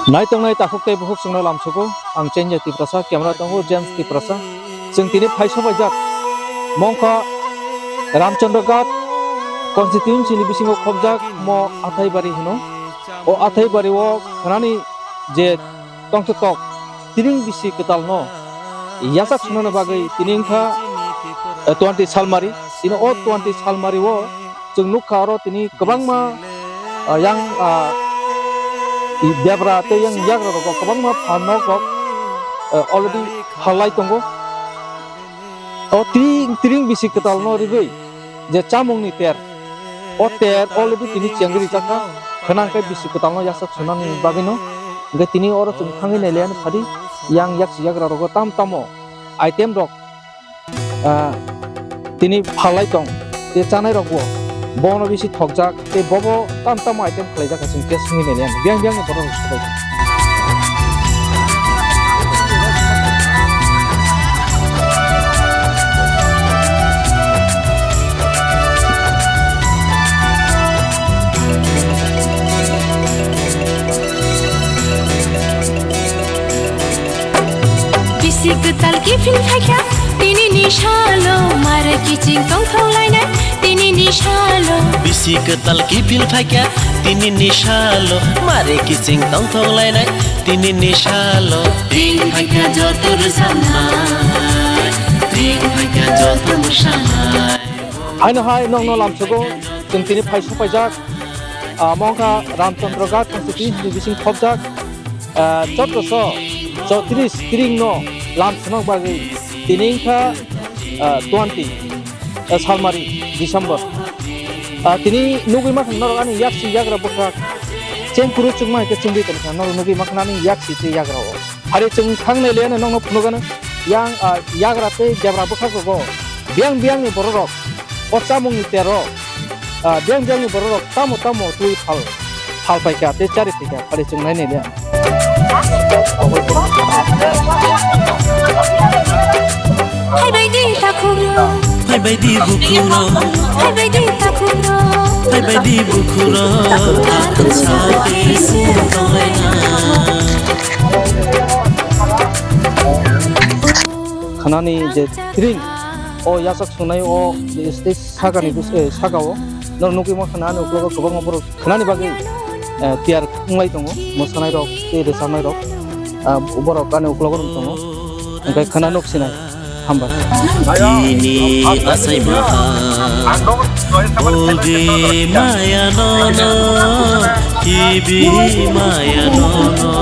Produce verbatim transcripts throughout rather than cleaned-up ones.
Naitongnai takhuk tei bukhuk chwngno lamsogo, ang Chenya Tiprasa, camera tongo James Tiprasa. Chwng tini phaiso paijak mongkha Ramchandra Ghat constituency ni bisingo khobjak mo Athaibari hino. O Athaibari o khnani je tongthok tok tiring bisi kwtal no yachak sunani bagwi tini wngkha, eh, twenty salmari. Tini o twenty salmari o chwng nukha oro tini kwbangma, ah, yang, ah, i debra tei yang yagra rogo kwbangma phalnok rok, eh, already phalai tongo. O tiring, tiring bisi kwtal no rigwi je chamung ni ter, o ter already tini chengwi rijak kha, khwnang khe bisi kwtal no yachak sunani bagwi no. Hwnkhe tini oro chwng thangwi nailaiya phadi yang yaksi yagra rogo tam tamo item rok, ah, tini phalai tong, tei chanai rok bo bono bisi thokjak, tei bobo tam tamo item khlaijak, chwng tei swngwi nailaiya, biyang biyang ni borok rok sobai. Bisi kwtal kiphil phaikha, tini ni salo mare kiching tongthok lainai, tini ni salo. Bisi kwtal kiphil phaikha, tini ni salo mare kiching tongthok lainai, tini ni salo. Ring phaikha joto rwchapnai, ring phaikha joto mwsanai. Haino hai nokno lamsogo, chwng tini phai sopaijak, ah, mongkha Ramchandra Ghat constituency ni bising khobjak, ah, chottoso chotris tiring no lam sunok bagwi tini wngkha, ah, twenty, ah, salmari December. Ah, tini nugwi mankha norok ani yaksi yagra bwkhak chengkuru chwngma hai khe chwngwi tongkha, norok nugwi mankha ani yaksi tei yagra o. Hari chwng thang nailaiya nokno phunukgano yang, ah, yagra tei debra bwkhak rogo biyang biyang ni borok rok o chamung ni tero, ah, biyang biyang ni borok rok tamo tamo twi phal, phal paikha tei chari phaikha, hari chwng nai nailaiya. Hai bai di takhuk rok. Hai bai di bukhuk rok. Hai bai di takhuk rok. Hai bai di bukhuk rok. Takhuk rok. Khanani je tring o yachak sunai o je stage sakani bus-, eh, saka o norok nugwi mankha ani uklogo kwbangma borok khanani bagwi, eh, tiyar wnglai tongo, mwsanairok tei rwchapnairok, ah, borok ani uklogo rwng tongo, hwnkhe khana nuk sinai. Hambai. Bini asai maha, ogi maya nono, kibi maya nono.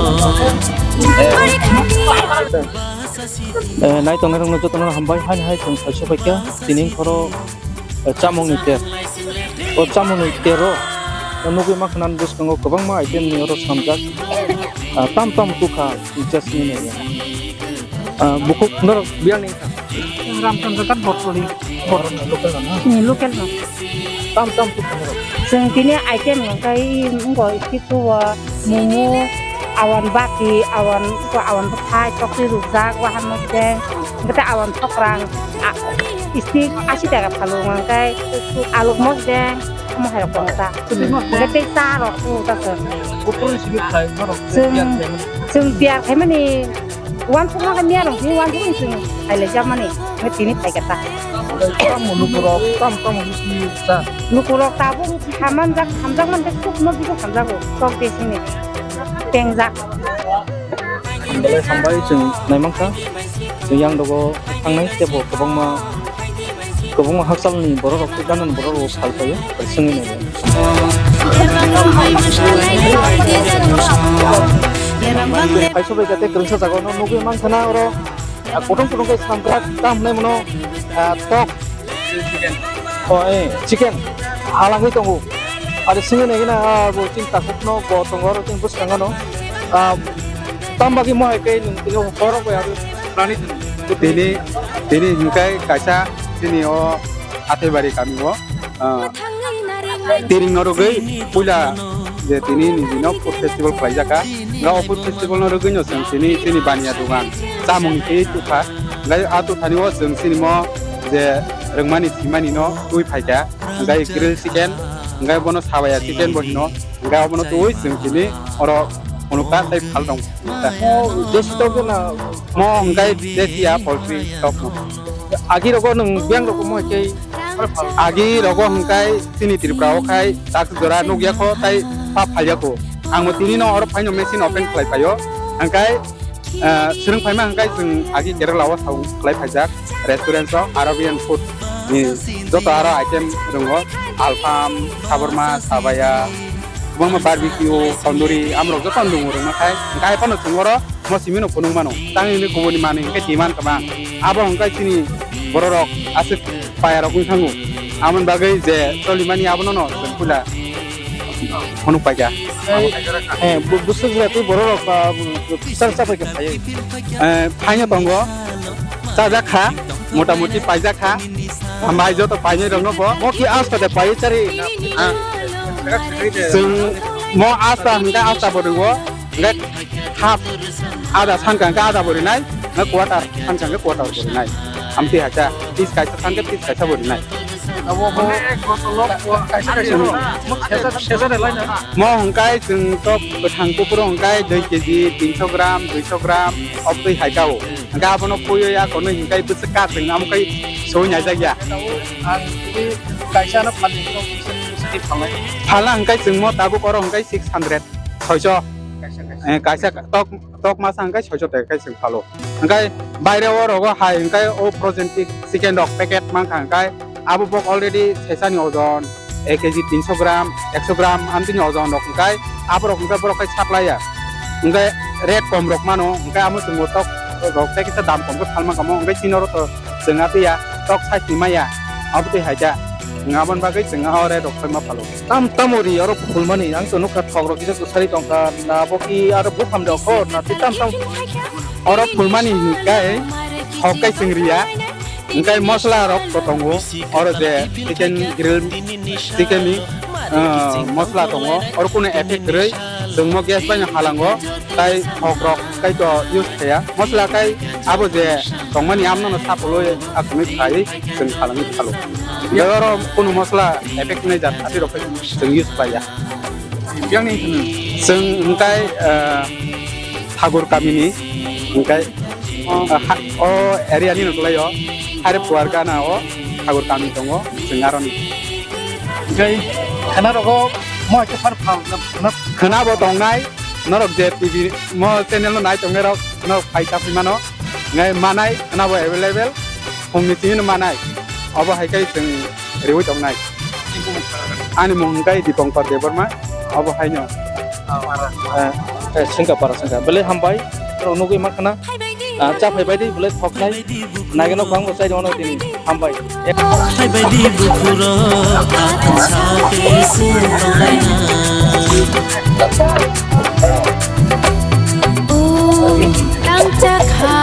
Eh, nai tongnai rokno jotono hambai, haino hai chwng phai sopaikha, tini khoro, eh, chamungni ter. O chamungni tero, o nugwi mankha nani bwskango kwbangma item ni oro samjak. Ah, tam tam tukha, just ni nai. Ah, bukhuk norok biyang ni wngkha? Ramchandra Ghat Botpuri. Botpuri local no? Hmm, local no. Tam tam tukha norok? Chwng tini item no kai, wngkha stick o, momo, awan bati, awan, awan bwthai, tokti rukjak, wahan mosdeng, hwnkhe awan sokrang, a, stick asi taka phalung hwnkhe, aluk mosdeng, omo hai rok tongo ta. Hwnkhe tei cha rok tongo ta chwng. Chwng, chwng tiyar khaimani, uansukma khe miya rok ni uansukmani chwng khailaijakmani, hwnkhe tini phaikha ta. Tamo lukurok, tam tamo bisi cha. Lukurok tabuk hamanjak, hamjakmani tei khukno bibo hamjago, tok de sini tengjak. Belai hambai chwng naimankha, chwng yang dogo thangnai teibo kwbangma, kwbangma hakchalni borok rok tei ganani borok rok sal paio, swngwi naidi. Hai sobai kha tei kwrwngsa jagao no nugwi mankha na oro, ah, kothom kothom khe samkrak tam hwnwi mano, ah, tok. O, eh, chicken halangwi tongo. Aro simi nai gana, ah, bo chini takhukno bo tongo, aro chini bwskango no. Ah, tam bagwi mo hai khe nwng tini borok bai aro rani tini, tini hwnkhe kaisa chini o Athaibari kami o, ah, tiring no rwgwi puila je tini nijino food festival khlaijak kha. Nga o food festival no rwgwi no chwng tini chini baniya dogan chamung tei tukha. Ngai a tuthani o chwng chini mo je rwngmani thwimani no twi phaikha, hwnkhe grill chicken, hwnkhe bono sabaya chicken bo hino, hwnkhe obono twi chwng tini oro Phunukha tei phal tong. Mo desi tokjana? Mo hwnkhe desi ya poultry tokno. Agi rogo nwng biyang rogo mo khe? Agi rogo hwnkhe chini Tripura o khai tak jora nukya kho tei pa phalya kho. Ang bo tini no oro phaino machine open khlai phaio. Hwnkhe, ah, swrwng phaima hwnkhe chwng agi Kerala o sao khlai phaijak restaurant o Arabian food ni joto aro item rwngo, alfam, shawarma, sabaya, kwbangma barbecue, tandoori, amorok joto ang nungo rwngma khai. Hwnkhe hai phano chwng oro mo simi no phunuk mano. Tang hwnwi kubuni manwi hwnkhe demand kwbang. Abo hwnkhe chini bororok aswk payarok wng thango. Amoni bagwi je cholimani abono no chwng puila phunuk paikha. Eh, bu-, bwswk jati bororok, ah, char cha paikha phaiwi? Eh, phaino tongo, chajak kha, motamoti paijak kha. Hambai joto painai rokno bo. Mo ki asta de pai chari? Ah. Chwng mo asta hwnkhe asta bo rwo, hwnkhe half, ada sanka hwnkhe ada bo rinai, na quarter sanka hwnkhe quarter bo rinai. Amtwi hacha, piece kaisa sanka piece kaisa bo rinai. Abo bo kaisa kaisa rw. Mo hwnkhe chwng tok kwthang kuphuru hwnkhe dui kg, tinso gram, duiso gram, obtwi hai kao. Hwnkhe abono phuiwi a konwi hwnkhe bwswk ka chwng amo khai soi naijak ya. Ang tini kaisa no phalni, phalna hwnkhe chwngmo tabuk oro hwnkhe six hundred, soiso. Eh, kaisa tok, tok masa hwnkhe soiso taka khe chwng phalo. Hwnkhe baire o rogo hai hwnkhe o Progentic chicken rok packet mankha hwnkhe abo bok already sesani ojon ek kg tinso gram, ekso gram amtini ojon rok hwnkhe aborok hwnkhe borok khai saplaiya. Hwnkhe rate kom rok mano, hwnkhe amo chwngbo tok rok tei kisa dam kom khe phalma kamo, hwnkhe chini oro to chwng atwiya, tok side ni maya, abotwi haikha. Aboni bagwi chwng o rate rok khaima phalo. Tam tamo ri oro phulmani, ang to nukha thok rok kisa kwsari tongkha, na bo ki aro buphang de okhor, na twi tam tam. Oro phulmani hwnkhe thok kai chwng riya. Hwnkhe mosola rok bo tongo, oro je chicken grill, chicken ni, ah, mosola tongo, oro kunu effect kwrwi, chwngmo gas bai no halango, tai thok rok kai to use khaya. Mosola kai abo je tongmani amno no sapului akhunwi khaiwi chwng halangwi phalo. Oro kunu mosola effect nai jat ati rok kai chwng use khaiya. Yang ni hwnwi. Chwng hwnkhe, ah, Thakur kamini, hwnkhe, ah, ha-, o area ni no kwlaio, Haripwar gana o Thakur kami tongo, chwng aroni. Hwnkhe khwna rogo mo hai khe phar phal khwna. Khwna bo tongnai, norok je T V mo channel no nai tongnai rok, norok phai ta phai mano, hwnkhe manai khwna bo available, phungni simi no manai, obo hai khe chwng riwi tongnai. Ani mung hwnkhe Dipankar Debbarma, obo haino. Eh, eh, sengkha para sengkha. Belai hambai, norok nugwi mankha na. Ah, cha phaibai di, belai thoknai. Nageno khwang bo chai rwno tini. Hambai. Phaibai di bukhurok, athang sa tei sung tongnai na. O, tang cha kha,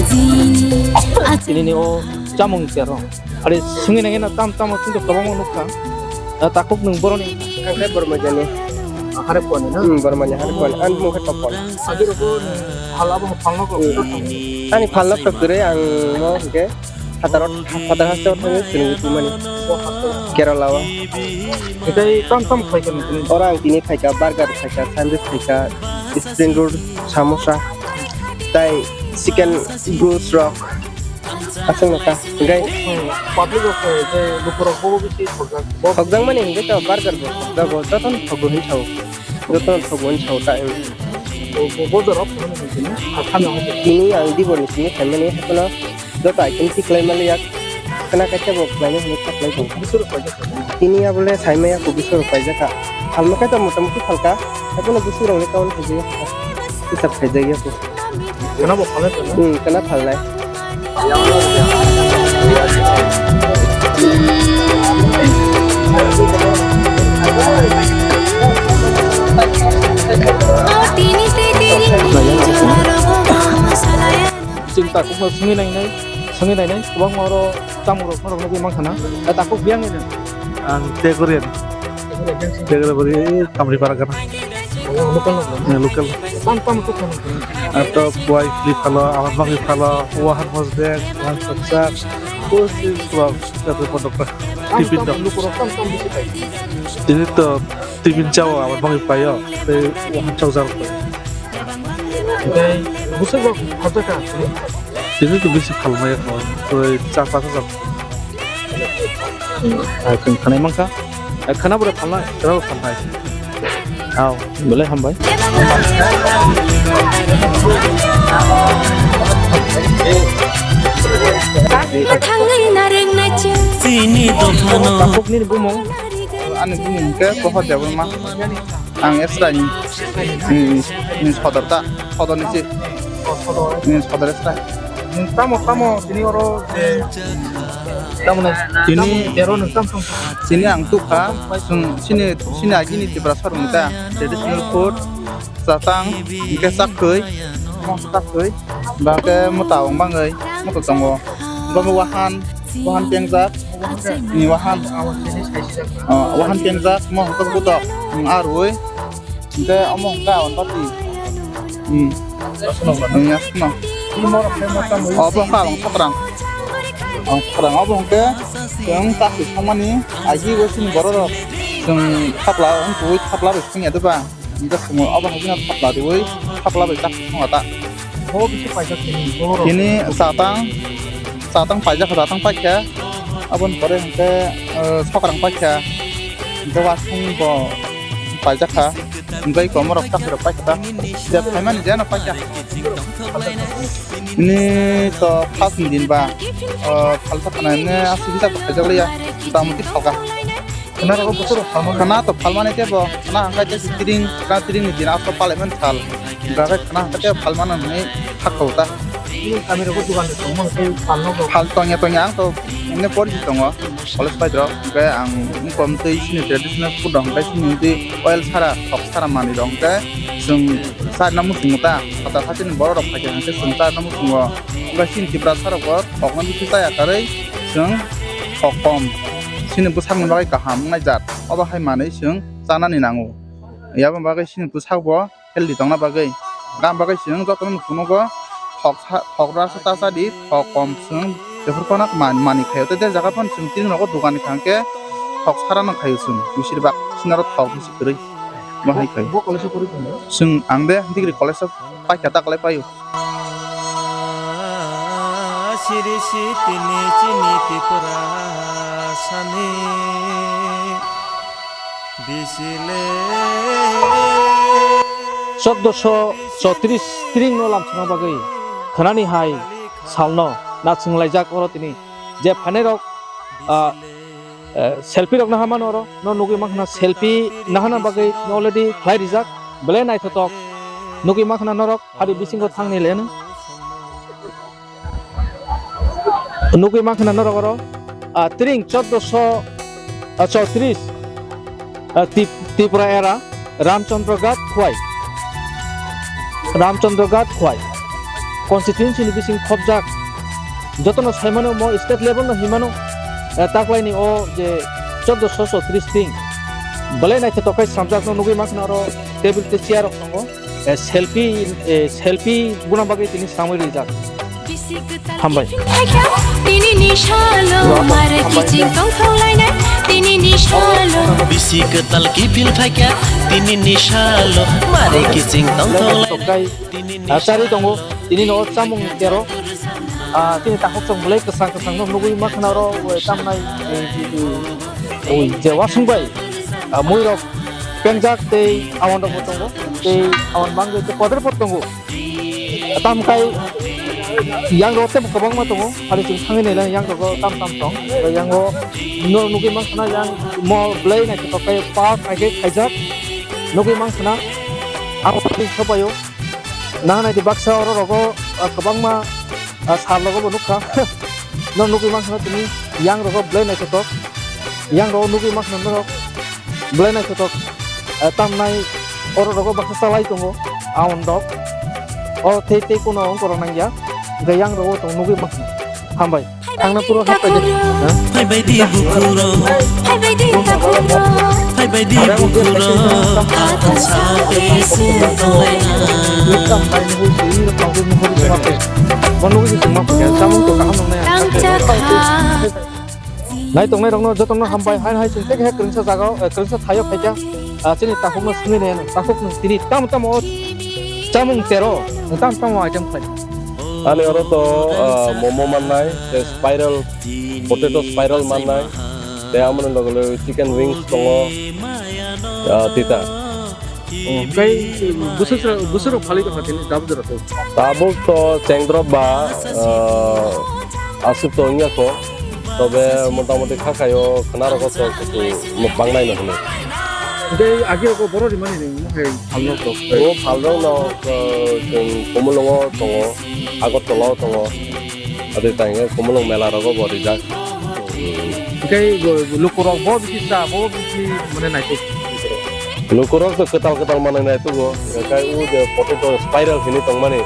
jini, a- Tini ni o chamung cherong. Ari sungwi nangya na tam tamo chwngno kwbangma nukha. Ah, takhuk nwng boroni. Ang khe Bormani. Haripwar ni na? Hmm, Bormani, Haripwar ni. Ani mung khe Topon. Agi rok phalna ko. Hmm. Ani phalna to kwrwi ang mo hwnkhe Phatar, Phatar haste o thangwi chwngwi tongmani. Kerala o. Tei tam tam khaikha nwng? Oro ang tini khaikha, burger khaikha, sandwich khaikha, spring roll, samosa, tai chicken breast rok. Aswk no ta, hwnkhe. Public rok, eh, je lukurok bo bisi thokjak. Bo thokjakmani hwnkhe to burger bo thokjago, jotono thogo hinwi sao. Jotono thogo hinwi sao ta, eh. Bo, bo, bo jorao phunukmani hwnkhe, ah, thani hwnkhe. Tini ang Dibor ni simi phaimani, haiphano joto item tikhlai maliya, khwna kaisa bo khlaina hwnwi khaklai tongo. Bwswk rok paijak kha? Tini abole saimaya kubui sorok paijak kha. Phalma khe to motamuti phalka. Haiphano bwswk rokni kaun khaijak ya kha. Hisab khaijak ya kho. Khwna bo phalnai khwna? Hmm, khwna phalnai. Chwng takhukno swngwi nainai, swngwi nainai, kwbangma oro chamung rok norok nugwi mankha na. Takhuk biyang ni. Ang Tegurian. Tegurian bari Kamri para gana. Local. Eh, local. Tam tam to khana. Ato buai phli phalo, awan bangwi phalo, wahan mosdek, wahan saksak. Kusi vlog, satu pondok. Tipin dok. Lukurok tam tam bisi pai. Ini to Tibin chao, abo bagwi paio, tei wahan chao jaro koi. Tei bwswk rok phaljakha? Tini to bisi phalmaya kho, tei char pas hajar. Ai, chwng khanai mankha. Ai, khana bwrwi phalnai, khana bwrwi phalnai. Au, belai hambai. Thangwi narwknai chwng. Chini dophano. Takhukni bumung. Ani bumung khe Pohor Debbarma. Ang Esrai ni, ni, ni sodor ta, sodor ni si. Ni sodor Esrai. Tamo, tamo, tini oro je, tamo na, tini, tamo ero nung tam tong. Tini ang tukha, sung, sini, sini agini Tiprasa rung ta, traditional food, satang, hingke saktwi, mo saktwi, bangke mota wng bangwi, moto tongo. Bangke wahan, wahan pengjak, ni wahan. Oh, wahan pengjak, mo hokok butok, mm, arwi. Hingke omo hingke aboni bati. Hmm. Hmm, ya, no. Obo hingke abang sokrang. Abang sokrang, obo hingke chwng chakri songmani, agi bo chini borok rok chwng thapla wngtwi thapla bai songya doba. Hingke chwng obo hai kheno thapla riwi, thapla bai chakri songya ta. Bo bisi paijak tini, bo rok. Tini satang, satang paijak, satang paikha. Aboni pore hingke, eh, sokrang paikha. Hingke wasung bo paijakha. Hingke komorok chakhirok paikha ta. Je phaimani jeno paikha. Ni to first ni din ba, eh, phalsa khana ne aswk bisa paijak liya. Damuti phalka. Khana rogo bosoro phalmani. Khana to phalmani tebo, khana hangkai tei tring, khana tring ni din aswk palaiman sal. Hingke khana hingke phalmano hinwi thakthao ta. Kami rogo dogan de tongmani tei phalno bo. Phal tongya tongya ang to ne porisi tongo. College paidrok hingke ang wngkom tei chini traditional food rok hingke chini tei oil sara, thok sara manwi rok hingke chwng charna muchungo ta. Kwtal hasteni borok rok phaikha hingke chwng charna muchungo. Hingke chini Tiprasa rok bo thokno bithi chaya karwi chwng thok kom. Chini bwsakni bagwi kaham wngnai jat. Obo hai manwi chwng chanani nango. Yaboni bagwi chini bwsak bo healthy tongna bagwi. Gam bagwi chwng jotono phunugo thok sa-, thok rasa ta cha di, thok kom chwng jephru phano man-, manwi khaio. Tei tei jaga phano chwng tini nogo dogan ni thangkhe thok sara no khaio chwng. Bisir bak sinaro thok bisi kwrwi. Bo hai khaio. Bo college o kwrwi tongo? Chwng ang de degree college o paikha ta kwlai paio. Siri sitini chini Tiprasani. Bisile. Choddoso chotris tring no lamsokna bagwi khwnani hai salno naisinglaijak oro tini je phainairok, ah, eh, selfie rok naha mano oro no nugwi mankha na selfie nahana bagwi no already khlai rijak belai naithotok nugwi mankha na norok hari bisingo thangni leno. Nugwi mankha na norok oro, ah, tring choddoso, ah, chotris, ah, Tip-, Tripura era, Ramchandra Ghat Khwai. Ramchandra Ghat Khwai. Constituency ni bising khopjak. Jotono saimano mo state level no himano, eh, taklaini o je choddoso chotris tring. Belai naithotok khe swnamjak no nugwi mankha na oro table tei chair rok tongo. Eh, selfie, eh, selfie buna bagwi tini samwi rijak. Hambai. Tini nisalo mare kiching tongthok lainai, tini nisalo. Bisi kwtal kiphil phaikha, tini nisalo mare kiching tongthok lainai. Tini nisalo. Achari tongo, tini no chamung tero. Ah, tini takhuk chwng belai kwchang kwchang no nugwi mankha na oro, eh, tamnai, eh, eh, eh, je wasung bai, ah, mui rok pengjak tei awan rok bo tongo, tei awan bangwi tei kotor bo tongo. Tam kai yang rok tei kwbangma tongo, hari chwng thangwi nailai yang rok tam tam tong, tei yang o norok nugwi mankha na yang mo belai naithotok khe park hai khe khaijak nugwi mankha na abo tei sopaio. Nang nai di baksa oro rogo, ah, kwbangma, ah, sal rogo bo nukha. No nugwi mankha tini yang rogo belai naithotok. Yang rogo nugwi mankha norok belai naithotok. Ah, tamnai oro rogo baksa chalai tongo. Aon rok. O tei tei kuno ongkorok nangya. Hingkhe yang rogo tong nugwi mankha. Hambai. Thangna puro hapai de. Phaibai di bukhuro. Phaibai di bukhuro. Phaibai di bukhuro. Athon sa tei se tonglaina. Bono wngkha se ma phai ya, samung to kaham nang nai. Tang cha kha. Nai tongnai rokno jotono hambai, hai hai chwng tei khe kwrwngsa jaga o, eh, kwrwngsa thaio phaikha, ah, chini takhukno swngwi nai ano, takhuk nwng tini tamo tamo o chamung tero, tamo tamo item khlai. Ani oro to, ah, momo mannai, tei spiral, potato spiral mannai, tei amoni loge loge chicken wings tongo, ah, tita. Oh, tei bwswk, bwswk rok phalwi tongkha tini tabuk jora tei? Tabuk to chengdrop ba, ah, aswk to wngya kho. Tobe motamoti kha khaio khwna rogo to kusu bangnai no hwnwi. Tei agi rogo borok rimani ni mokhe phalrok rok. O phalrok no, ah, chwng Khumulwngo tongo, Agartala o tongo. Adi tangkhe Khumulwng mela rogo bo rijak. Tei lukurok bo bisi cha, bo bisi mane naisik. Lukurok to kwtal kwtal manwi naitugo, hwnkhe u je potato spiral hinwi tongmani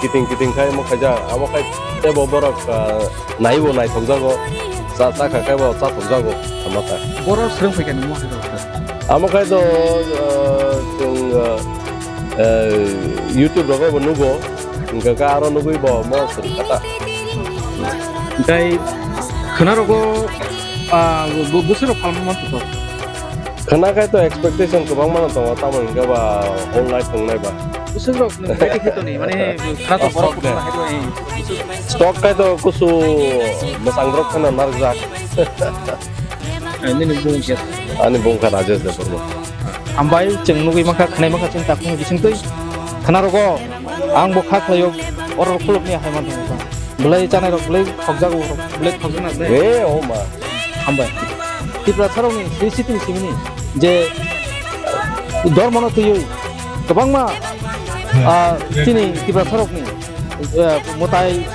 kiting kiting khai omo khaijak, amo khai teibo borok, ah, naibo naithokjago, cha cha kha khai bo chathokjago, omo kha. Borok swrwng phaikha nungmo hai rok. Amo khai to, ah, chwng, ah, eh, YouTube rogo bo nugo, hwnkhe khe aro nugwi bo omo swrwng kha ta. Tei khwna rogo, ah, bu-, bwswk rok phalma manthok. Khwna khai to expectation kwbangma no tongo, tamo hwnkhe ba whole night tongnai ba. Bwswk rok nwng ready khe toni, mane khwna to borok Stock de. Kutung hai to, eh. Stock khai to kusu mwsang rok kheno narwkjak. Eh, nini bung khe? Ani bung kha Rajesh Debbarma. Hambai, chwng nugwi mankha, khwnai mankha chwng takhukni bisingtwi. Khwna rogo ang bo kha khlaio, oro khulukni hai manthok. Belai chanai rok belai khokjago, belai khokjakna belai. E, o ma. Hambai. Tiprasarokni sri sitini simini je dormono twiwi kwbangma, ah, chini Tiprasarokni, eh, mwtai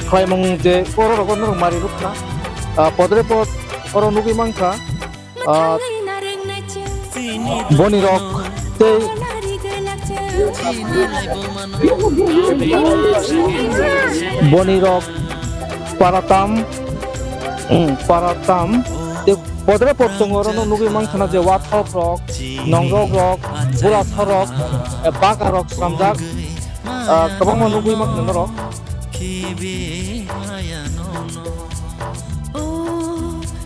khlaimung je oro rogo norok mari rwkha. Ah, podre pod oro nugwi mankha. Ah, boni rok tei boni rok paratam, mm, paratam tei podre pod tongo, oro no nugwi mankha na je wathok rok, nongrok rok, burasa rok, eh, baka rok swnamjak, ah, kwbangma nugwi mankha norok.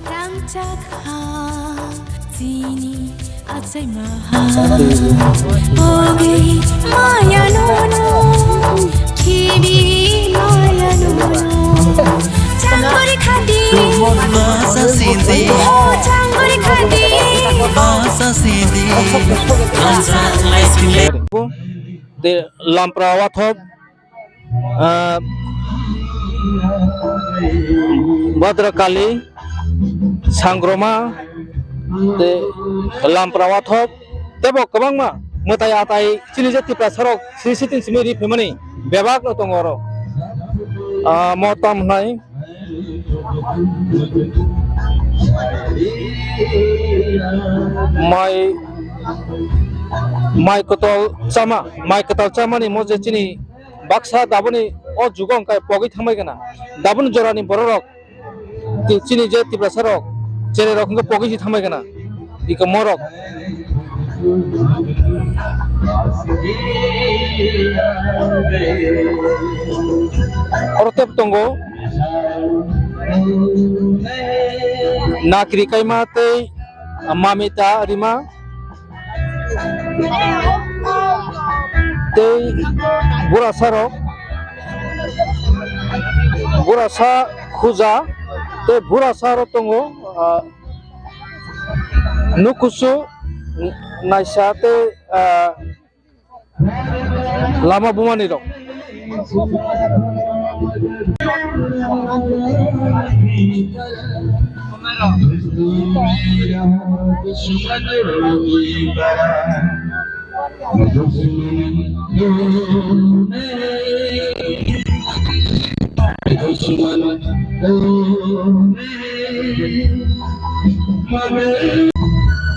Rangchak ha chini achaima ha. Ogi maya nono khibi maya nono. Changori khadi. Basa sindi. Oh, changori khadi. Basa sindi. Rangchak ha chini. De lampra wathok. Ah, Bhadrakali, Sangroma, tei Lampra Wathok, teibo kwbangma mwtai atai chini je Tiprasarok sri sitin simi ri phaimani bebak no tongo oro. Ah, mo tam hwnai mai, mai kwtal chama, mai kwtal chamani mo je chini baksa daboni o jugo hwnkhe pogwi thangbai gana. Daboni jorani bororok ti-, chini je Tiprasarok, chererok hwnkhe pogwi si thangbai gana. Iko morok. Oro tep tongo. Nakri kaima tei Mamita Rima. Tei burasa rok, burasa khuja, tei burasa rok tongo, ah, nukusu, naisa tei, ah, lama bumani rok.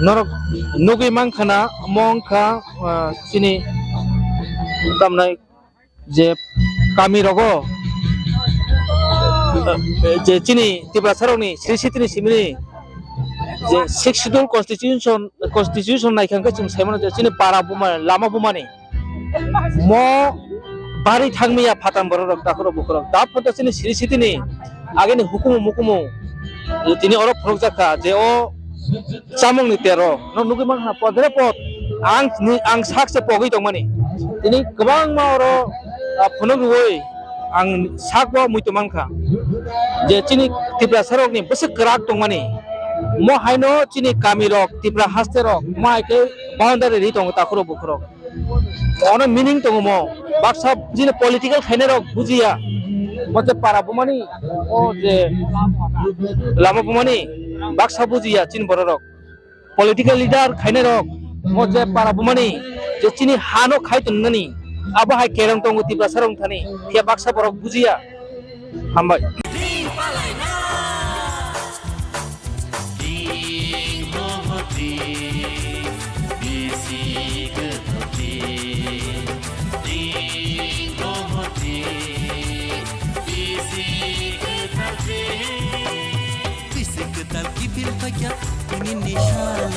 Norok nugwi mankha na, omo wngkha, ah, chini tamnai je kami rogo, eh, je chini Tiprasarokni sri sitini simini je Sixth Schedule Constitution, Constitution naikha hwnkhe chwng saimano je chini para buma, lama bumani mo bari thangmiya phatam bororok, takhurok bukhurok. Da photo chini sri sitini agini hukumu mukumu Tini oro phunukjak kha je o chamungni tero no nugwi mankha podre pod ang ni, ang sak se pogwi tongmani. Tini kwbangma oro, ah, phunuk rwui ang sakbo muitu mankha je chini Tiprasarokni bwswk kwrak tongmani. Mo haino chini kamirok, Tipra hasterok mo hai khe boundary ri tongo takhurok bukhurok. Ono meaning tongo mo. Baksa jini political khainai rok bujiya. Mo je para bumani, o je lama bumani, baksa bujiya chini bororok. Political leader khainai rok, mo je para bumani, je chini hano khai tongnani, abo hai kereng tongo Tiprasa rok thani, phiya baksa borok bujiya. Hambai.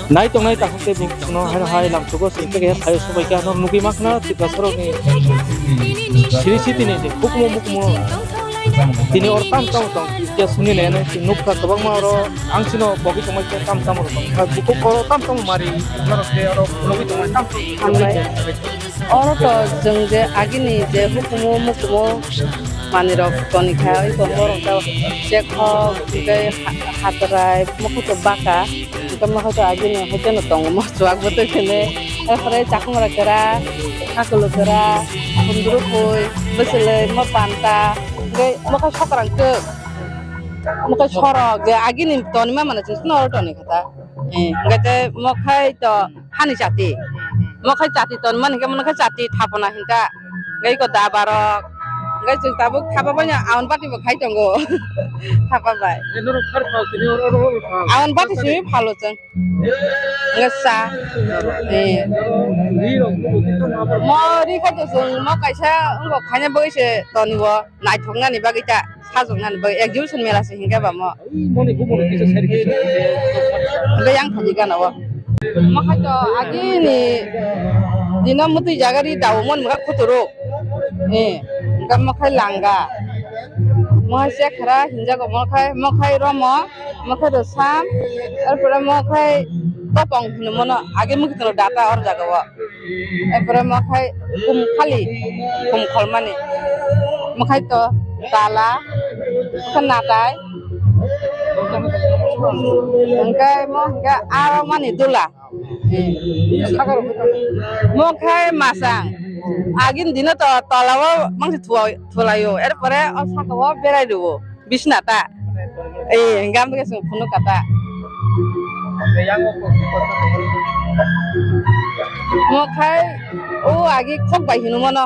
Nai tongnai takhuk tei bukhuno haino hai lamsugo se khe khe sayo subai khe ano nugwi mankha Tiprasarokni siri sitini je hukumu mukumu tini oro tam tamo tong khe suni nai nai nukha kwbangma oro ang chino bogwi tongmai khe tam tamo rok tong kha bukhuk oro tam tamo mari norok khe oro nugwi tongmai tam tamo. Hambai. Oro to chwng je agini je hukumu mukumu manwirok toni kha, oi to borok to chekhok, tei ha-, hatrai, mokol to baka, tei mokol to agini hoiteno tongo, mo chuak bwtwi khene, er pore chakhumra kwra, khakulu kwra, khundru khoi, bwswlwi, mo panta, tei mokol sokrang kwk, mokol sorok, je agini tonima mano chwng oro toni kha ta. Eh, hwnkhe tei mo khai to hani chati. Mo khai chati tonmani hwnkhe, mo khai chati thapana hinka. Hwnkhe iko dabarok. Hwnkhe chwng tabuk thapa bai no aon bati bo khai tongo. Thapa bai. Eh, norok phar phal tini oro, oro, oro phal. Aon bati simi phalo chwng. Hwnkhe cha. Eh. Ri rok bo tini ma bar. Mo ri khai to chwng mo kaisa wngkok khaina bagwi se tonibo naithoknani bagwi ta. Sajwknani bagwi exhibition mela se hingke ba mo. Moni bo moni kisa sari kisa. Hingke yang thani gana o. Mo khai to agini dino mutui jaga ri dawo mon mukha khuturu. Eh, hingke mo khai langa. Mo hai sekhara hinjago mo khai, mo khai romo, mo khai rosam, er pore mo khai topong hino mono age mukitro data or jaga o. Erpore mo khai kum khali, kum kholmani. Mo khai to tala, khe natai. Hingke mo hingke aro mani dula. Mo khai masang. Agini dino to tola o mangsi thua-, thulaio. Erpore o saka o berai rwo. Bisna ta. Eh, hingke amtwkhe chwng phunuk kha ta. Mo khai, o agi khok bai hino mono.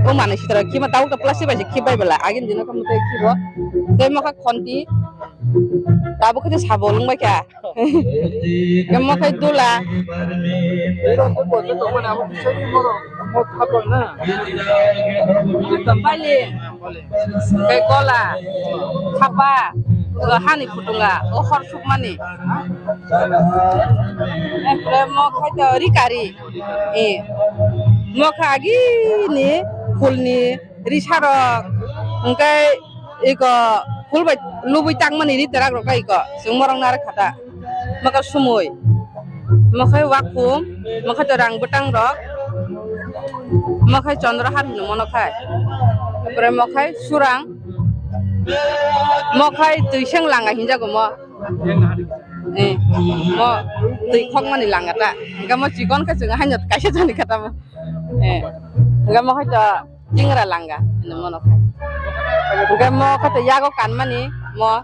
O manwi sitra khima tabuk ta plastic bai se khib bai bela. Agini dino khe mwtai khibo. Tei mo kha khonti. Tabuk khe sabo lwng bai kha. Khe mo khai dula. Bali, tei gola, thapa, hani phutunga, o hor sukmani. Empore mo khai to rikari. Eh. Mo kha agini phulni risarok. Hingke iko phul bai lubui tangmani riterak rok iko. Chwng morok naro khata. Mokha sumui. Mokhai wakhum, mokhai to rang bwtang rok, mokhai chondrohar hino mono khai. Tapore mokhai surang, mokhai twiseng langa hinjago mo. Eh, mo twi khokmani langa ta. Hingke mo chikon khe chwng haino kaisa jani kha tamo. Eh, hingke mokhai to jingra langa hino mono khai. Hingke mokhai to yago kanmani mo.